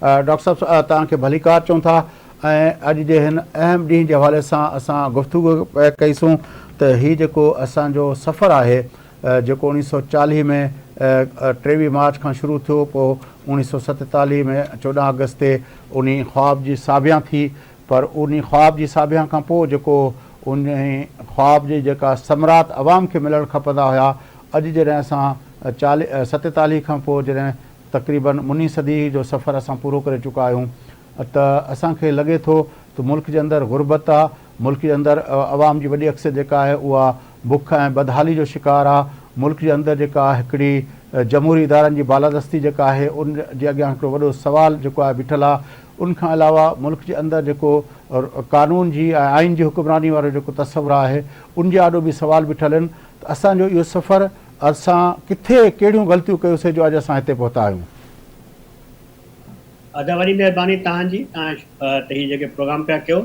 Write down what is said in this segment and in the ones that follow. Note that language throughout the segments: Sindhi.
ڊاڪٽر صاحب توهان کي ڀليڪار چئون ٿا ۽ اڄ جي هن اهم ڏينهن جي حوالي سان اسان گفتگو ڪئي سون ته هي جيڪو اسان جو سفر آهي جيڪو اوڻيهه سو چاليهه ۾ ٽيويهه مارچ کان شروع ٿيو پوء اوڻيهه سو ستيتاليهه ۾ چوڏهن آگسٽ تي انهي خواب جي ساڀيان ٿي پر انهي خواب جي ساڀيان کان پوء جيڪو انهي خواب جي جيڪا ثمرات عوام کي ملڻ کپندا هيا اڄ جڏهن اسان چاليهه ستيتاليهه کان پوء جڏهن تقريبن مني صدي جو سفر اسان پورو ڪري چڪا آهيون ته اسان کي لڳي ٿو ته ملڪ جي اندر غربت آ، ملڪ جي اندر عوام جي وڏي اڪثريت جيڪا آهي اها بک ۽ بدحالي جو شڪار آ، ملڪ جي اندر جيڪا هڪڙي جمهوري ادارن جي بالادستي جيڪا آهي ان جي اڳيان هڪڙو وڏو سوال جيڪو آهي بيٺل آ، ان کان علاوه ملڪ جي اندر جيڪو قانون جي ۽ آئين جي حڪمراني وارو جيڪو تصور آهي ان جي آڏو به سوال بيٺل آهن ته اسان جو اهو سفر اسان ڪٿي ڪهڙيون غلطيون ڪيون سي جو اڄ اسان هتي پهتا آهيون. ادا وڏي مهرباني توهان جي توهان ته هي جيڪي پروگرام پيا ڪيو.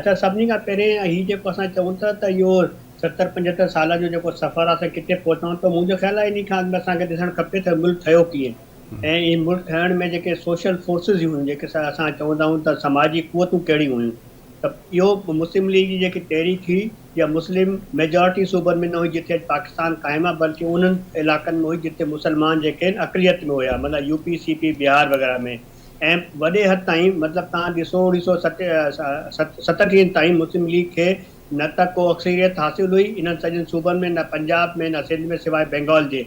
اڇا سڀني کان پهرين هي جيڪو اسان چئون ٿا ته اهو ستر پنجهتر سالن جو جيڪو سفر آهي اسان ڪٿي پهتا آهيون ته منهنجو خيال آهي انهي کان اڳ ۾ اسان کي ڏسڻ کپي ته ملڪ ٺهيو ڪيئن ۽ هي ملڪ ٺهڻ ۾ جيڪي سوشل فورسز هيون جيڪي اسان چوندا آهيون ته سماجي قوتون ڪهڙيون هيون ته اهو مسلم ليگ جي جيڪي تحريڪ هئي يا مسلم ميجارٽي صوبن ۾ نه هئي جتي اڄ پاڪستان قائم آهي بلڪه انهن علائقن ۾ هئي جتي مسلمان جيڪي آهن اقليت ۾ هيا مطلب يو پي سي پي بهار وغيره ۾ ۽ وڏي حد تائين مطلب توهان ڏسو اوڻيهه سو ستٽيهن تائين مسلم ليگ کي نه ته ڪو اڪثريت حاصل هئي انهن سڄن صوبن ۾ نه پنجاب ۾ نه سنڌ ۾ سواء بينگال جي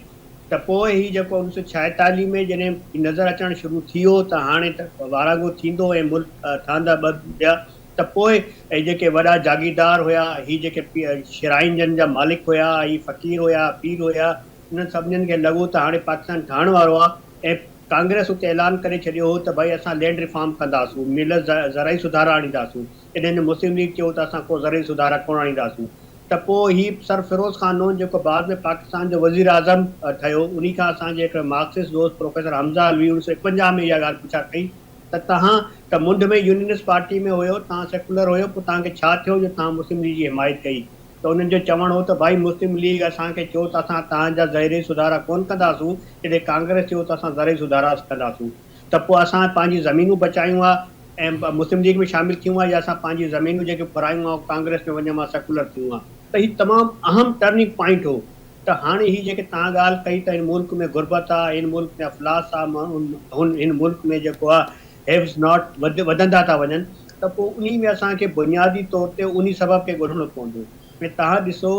ته پوء هي جيڪو اوڻيهه سو ڇائيتاليهه ۾ جڏهن نظر اچڻ شروع ٿيو ته هاڻي ته وارانگو ٿيندو ۽ ملڪ ٺهندا ٻه ٻيا ته پوء هي جيڪي وڏا جاگيردار هيا، هي جيڪي شرائن جن جا مالڪ هيا، هي فقير هيا، پير هيا، انهن سڀنين کي لڳو ته هاڻي پاڪستان ٺهڻ وارو آهي ۽ ڪانگريس اتي اعلان ڪري ڇڏيو هو ته ڀائي اسان لينڊ ريفارم ڪنداسون، ملز زرعي سڌارا آڻينداسون. انهن مسلم ليگ چيو ته اسان ڪو زرعي سڌارا ڪونه آڻينداسون. ته پوء هي سر فيروز خان نون جيڪو بعد ۾ پاڪستان جو وزيراعظم ٺهيو، انهي کان اسان جي هڪڙي مارڪسسٽ دوست پروفيسر حمزه علوي اڻويهه سو ايڪونجاهه ۾ اها ڳالهه پڇا ڪئي ته توهان ته منڍ ۾ يونينسٽ پارٽي ۾ هيو، توهان سيڪولر هيو، پوء توهان کي ڇا ٿيو جو توهان مسلم ليگ جي حمايت ڪئي؟ ته انهن جو چوڻ هو ته ڀائي مسلم ليگ اسان کي چيو ته اسان توهان جا زرعي سڌارا ڪونه ڪنداسون، جڏهن ڪانگريس چيو ته اسان زرعي سڌارا ڪنداسون ته پوء اسان پنهنجي زمينون بچايون ها ۽ مسلم ليگ ۾ شامل ٿيون ها يا اسان پنهنجي زمينون جيڪي ڦرايون ها ڪانگريس ۾ وڃون ها سيڪولر ٿيون ها ته هي تمام اهم ٽرننگ پوائنٽ هو. ته هاڻي هي جيڪي توهان ڳالهه ڪئي ته هن ملڪ ۾ غربت آ، هن ملڪ ۾ افلاس آ، هن هن ملڪ ۾ جيڪو آ هيوز not وڌندا ٿا وڃن ته پوء انهي ۾ اسان کي بنيادي طور تي انهي سبب کي ڳولڻو پوندو ۽ توهان ڏسو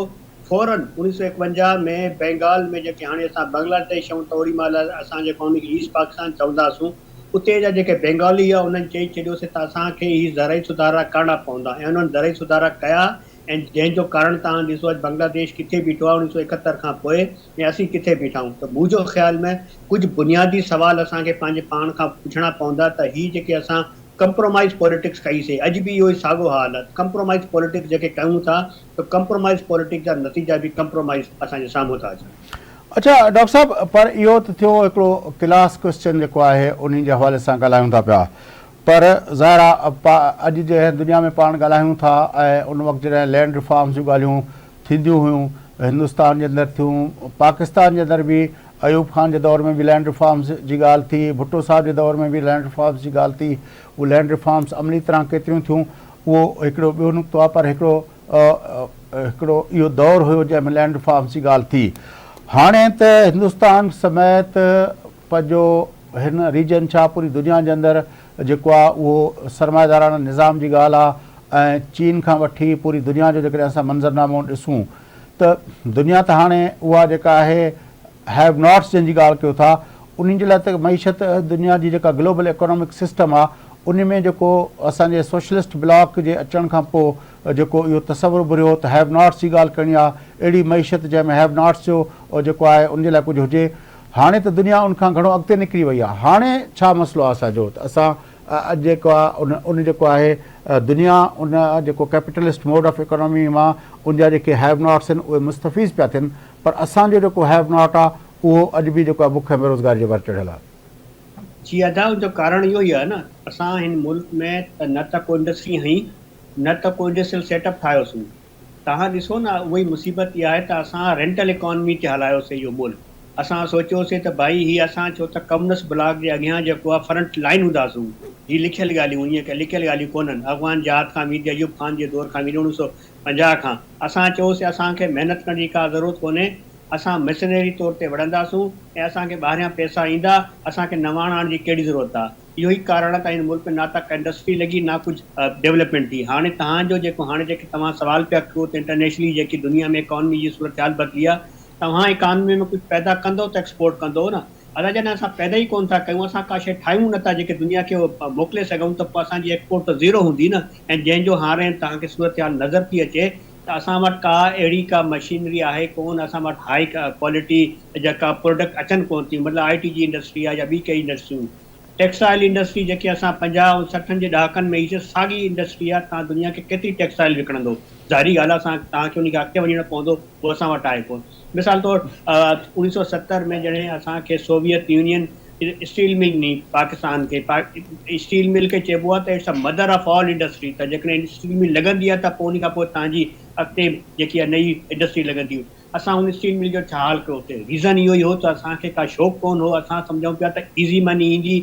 فورن اڻيهه سو ايڪونجاهه ۾ بينگال ۾ جيڪي هاڻي اسان بنگلاديش آهيون ته اوڏي مهل اسان جيڪو ان کي ايسٽ پاڪستان چونداسون اتي جا جيڪي بينگالي هئا انهن چئي ڇڏيوسي ته اسان کي هي زرعي سڌارا ڪرڻا پوندا ۽ انهن زرعي سڌارا ڪيا ۽ جنهن جو ڪارڻ توهان ڏسو اڄ بنگلاديش ڪٿي بيٺو آهي اڻويهه سو ايڪهتر کان پوء ۽ اسين ڪٿي بيٺا آهيون ته منهنجو خيال ۾ ڪجهه بنيادي سوال اسان کي پنهنجي پاڻ کان پڇڻا پوندا ته هي جيڪي اسان ڪمپرومائيز پوليٽڪس ڪئي سي اڄ به اهو ئي ساڳو حال آهي ڪمپرومائيز پوليٽڪس جيڪي ڪيون ٿا ته ڪمپرومائيز پوليٽڪس جا نتيجا به ڪمپرومائيز اسان جي سامهون ٿا اچن. اڇا ڊاڪٽر صاحب پر اهو ته ٿيو هڪڙو ڪلاس ڪوئسچن جيڪو آهي انهي جي حوالي سان ڳالهايون ٿا پيا پر ظاهر آ اڄ جنهن دنيا ۾ پاڻ ڳالهايون ٿا ۽ ان وقت جڏهن لينڊ ريفارمز جون ڳالهيون ٿينديون هيون هندستان جي اندر ٿيون پاڪستان جي اندر به ايوب خان جي دور ۾ به لينڊ ريفارمز جي ڳالهه ٿي ڀٽو صاحب جي دور ۾ به لينڊ ريفارمز جي ڳالهه ٿي اهي لينڊ ريفارمز عملي طرح ڪيتريون ٿيون اهو هڪڙو ٻيو نقطو آ پر هڪڙو هڪڙو اهو دور هيو جنهن ۾ لينڊ ريفارمز جي ڳالهه ٿي هاڻي ته هندستان سميت پنهنجو هن ريجن ڇا پوري دنيا جي اندر جيڪو آ اهو سرمائيداراڻه نظام جي ڳالهه آ ۽ چين کان وٺي پوري دنيا جو جيڪڏهن اسان منظرنامو ڏسون ته دنيا ته هاڻي اها جيڪا آهي have nots جنهن جي ڳالهه ڪيو ٿا انهن جي لاء ته معيشت دنيا جي جيڪا گلوبل اڪانامڪ سسٽم آ ان ۾ جيڪو اسان جي سوشلسٽ بلاڪ جي اچڻ کان پوء جيڪو اهو تصور اڀريو ته have nots جي ڳالهه ڪرڻي آ اهڙي معيشت جنهن ۾ have nots جو جيڪو آهي ان جي لاء ڪجهه هجي هاڻي ته دنيا ان کان گهڻو اڳتي نڪري وئي آهي. هاڻي ڇا مسئلو آهي اسان جو ته اسان اڄ جيڪو آهي ان ان جيڪو آهي دنيا ان جيڪو ڪيپيٽلسٽ موڊ آف اڪانامي مان ان جا جيڪي have nots آهن اهي مستفيض پيا ٿين پر اسان جو جيڪو have not آهي اهو اڄ به جيڪو آهي بک ۽ بيروزگاري جي ور چڙهيل آهي. جي ادا ان جو ڪارڻ اهو ئي آهي نه اسان هن ملڪ ۾ ته نه ته ڪو انڊسٽري هنئي نه ته ڪو انڊسٽريل سيٽ اپ ٺاهيوسون. توهان ڏسو نه اهو ئي مصيبت اها آهي ته اسان رينٽل اڪانمي تي هلايوسي اهو ملڪ. اسان سوچيوسين ته ڀائي هي اسان ڇو ته ڪميونسٽ بلاڪ جي اڳيان جيڪو آهي فرنٽ لائين هونداسون. هي لکيل ڳالهيون ائين ڪي لکيل ڳالهيون ڪونهن. افغان جهاد کان ويندي ايوب خان جي دور کان ويندي 1950 کان اسان چيوسين اسان کي محنت ڪرڻ جي ڪا ضرورت ڪونهي. اسان مشنري طور تي وڙهنداسون ۽ اسان کي ٻاهريان پئسا ايندا، اسان کي نواڻ آڻڻ جي ڪهڙي ضرورت آ؟ اهو ئي ڪارڻ آ ته هن ملڪ ۾ نه ته ڪا انڊسٽري لڳي نه ڪجهه ڊولپمينٽ ٿي. هاڻي توهان جو جيڪو هاڻي جيڪي توهان سوال پيا ڪيو ته انٽرنيشنلي جيڪي دنيا ۾ اڪانومي جي صورتحال بدلي آ، توهان اڪانومي ۾ ڪجهه پيدا ڪندو ته ايڪسپورٽ ڪندو نه. ادا جڏهن اسان پيدا ئي ڪونه ٿا ڪيون، اسان ڪا شيء ٺاهيون نه ٿا جيڪي دنيا کي موڪلي سگهون ته پوء اسان جي ايڪسپورٽ ته زيرو هوندي نه ۽ جنهن جو هاڻي توهان کي صورتحال نظر ٿي اچي ته اسان وٽ ڪا اهڙي ڪا مشينري آهي ڪون اسان وٽ هائي ڪوالٽي جا ڪا پروڊڪٽ اچن ڪون ٿيون مطلب آئي ٽي جي انڊسٽري آهي يا ٻي ڪئي انڊسٽريون ٽيڪسٽائل انڊسٽري جيڪي اسان 50 ۽ سٺن جي ڏهاڪن ۾ هئي ساڳي انڊسٽري آهي توهان دنيا کي ڪيتري ٽيڪسٽائل وڪڻندو ظاهري ڳالهه آهي اسان توهان کي ان کي اڳتي وڃڻو پوندو اهو اسان وٽ آهي ڪون مثال طور 1970 ۾ جڏهن اسان کي سوويت يونين اسٽيل مل ڏني پاڪستان کي اسٽيل مل کي چئبو آهي ته it's a mother of all industry ته جيڪڏهن اسٽيل مل لڳندي آهي ته پوء ان کان پوء توهان جي اڳتي جيڪي آهي نئي انڊسٽري لڳندي اسان ان اسٽيل مل جو ڇا حال ڪيو اتي ريزن اهو ئي هو ته اسان کي ڪا شوق ڪونه هو اسان سمجهون پيا ته ايزي مني ايندي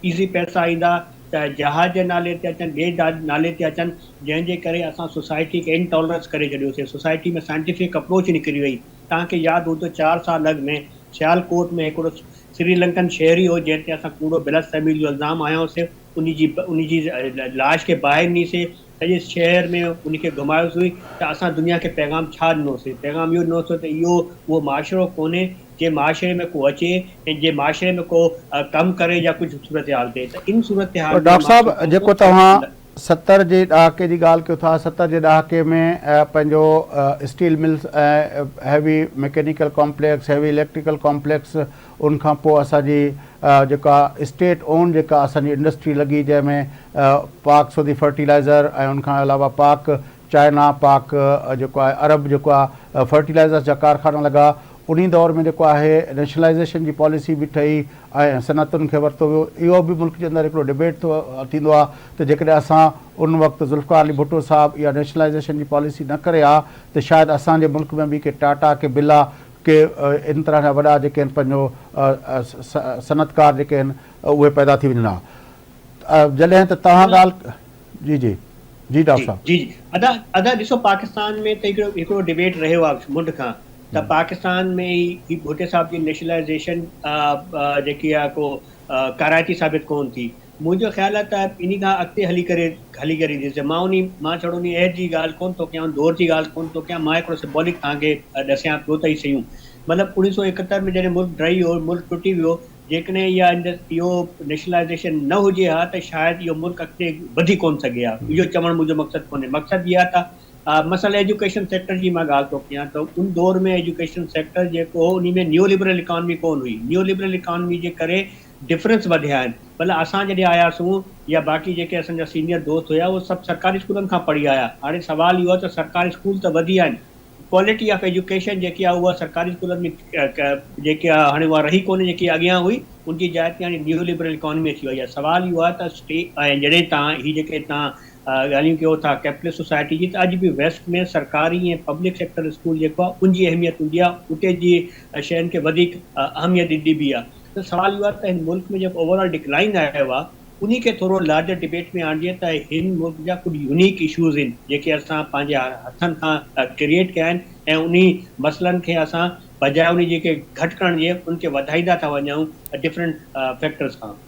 ايزي پئسا ايندا چاهي جهاز جي نالي تي اچن ٻئي نالي تي اچن جنهن جي ڪري اسان سوسائٽي کي انٽالرنس ڪري ڇڏيوسي سوسائٽي ۾ سائنٽيفڪ اپروچ نڪري وئي توهان کي ياد هوندو 4 سال اڳ ۾ سيالڪوٽ ۾ هڪڙو سري لنڪن شهري هو جنهن تي اسان ڪوڙو بلاسفيمي جو الزام هنيوسي انهي جي انهي جي لاش کي باهه ڏني سي سڄي شهر ۾ انهي کي گهمايوسين ته اسان دنيا کي پيغام ڇا ڏنوسي پيغام اهو ڏنوسي ته اهو اهو معاشرو ڪونهي جنهن معاشري ۾ ڪو اچي ۽ جنهن معاشري ۾ ڪو ڪم ڪري يا ڪجهه صورتحال ٿئي ته ان صورتحال ۾ ڊاڪٽر مان صاحب سمجهان ٿو جيڪو ته توهان 70 جي ڏهاڪي جي ڳالهه ڪيو ٿا، 70 جي ڏهاڪي ۾ پنهنجو steel mills ۽ heavy mechanical complex, heavy electrical complex, ان کان پوء اسان جي جيڪا اسٽيٽ اون جيڪا اسان جي انڊسٽري لڳي جنهن ۾ پاڪ سعودي فرٽيلائزر ۽ ان کان علاوه پاڪ چائنا، پاڪ جيڪو آهي عرب جيڪو آهي فرٽيلائزرس جا ڪارخانا لڳا، انهي دور ۾ جيڪو آهي نيشنلائيزيشن جي پاليسي به ٺهي ۽ صنعتن کي ورتو ويو اهو به ملڪ جي اندر هڪڙو ڊبيٽ ٿيندو آهي ته جيڪڏهن اسان ان وقت ذوالفقار علي ڀٽو صاحب اها نيشنلائيزيشن جي پاليسي نه ڪري ها ته شايد اسان جي ملڪ ۾ به ڪي ٽاٽا ڪي برلا ڪي ان طرح جا وڏا جيڪي آهن پنهنجو صنعتڪار جيڪي آهن اهي پيدا ٿي وڃن ها جڏهن ته توهان ڳالهه جي جي جي ڊاڪٽر جي صاحب. جي ادا ادا ڏسو پاڪستان ۾ ته هڪڙو هڪڙو ڊبيٽ رهيو آهي منڍ کان ته پاڪستان ۾ هي ڀٽي صاحب جي نيشنلائيزيشن جيڪي آهي ڪو ڪارائتي ثابت ڪون ٿي منهنجو خيال آهي ته انهي کان اڳتي هلي ڪري هلي ڪري ڏسجي مان انهي مان ڇڙو انهي عهد جي ڳالهه ڪون ٿو ڪيان دور جي ڳالهه ڪون ٿو ڪيان مان هڪڙو سمبولڪ توهان کي ڏسيان پيو ته هي شيون مطلب 1971 ۾ جڏهن ملڪ ڊهي ويو ملڪ ٽٽي ويو جيڪڏهن اها اهو نيشنلائيزيشن نه هجي ها ته شايد اهو ملڪ اڳتي وڌي ڪونه سگهي ها. اهو چوڻ منهنجو مقصد ڪونهي. مقصد اها ته مثلا ايجوڪيشن سيڪٽر جي مان ڳالهه ٿو ڪيان ته ان دور ۾ ايجوڪيشن سيڪٽر جيڪو هو انهي ۾ نيو لبرل اڪانمي ڪونه هئي. نيو لبرل اڪانمي جي ڪري ڊفرنس وڌيا آهن. مطلب اسان جڏهن آياسون يا باقي جيڪي اسان جا سينيئر دوست هيا اهي سڀ سرڪاري اسڪولن کان پڙهي آيا. هاڻي سوال اهو آهي ته سرڪاري اسڪول ته وڌي آهن ڪوالٽي آف ايجوڪيشن جيڪي آهي اها سرڪاري اسڪولن ۾ جيڪي آهي هاڻي اها رهي ڪونهي جيڪي اڳيان هئي ان جي جاء تي هاڻي نيو لبرل اڪانومي اچي وئي آهي سوال اهو آهي ته اسٽي ۽ جڏهن توهان هي جيڪي توهان ڳالهيون ڪيو ٿا ڪيپٽلسٽ سوسائٽي جي ته اڄ به ويسٽ ۾ سرڪاري ۽ پبلڪ سيڪٽر اسڪول جيڪو آهي ان جي اهميت هوندي آهي اتي جي شين کي وڌيڪ اهميت ڏبي آهي ته سوال اهو آهي ته هن ملڪ ۾ جيڪو اوور آل ڊڪلائن آيو آهي انهي کي ٿورو لارجر ڊبيٽ ۾ آڻجي ته هن ملڪ جا ڪجهه يونيڪ اشوز آهن جيڪي اسان پنهنجي هٿن کان ڪريئيٽ ڪيا آهن ۽ انهي مسئلن کي اسان بجاء انهي جي کي گهٽ ڪرڻ جي ان کي وڌائيندا ٿا وڃون ڊفرنٽ فيڪٽرز کان.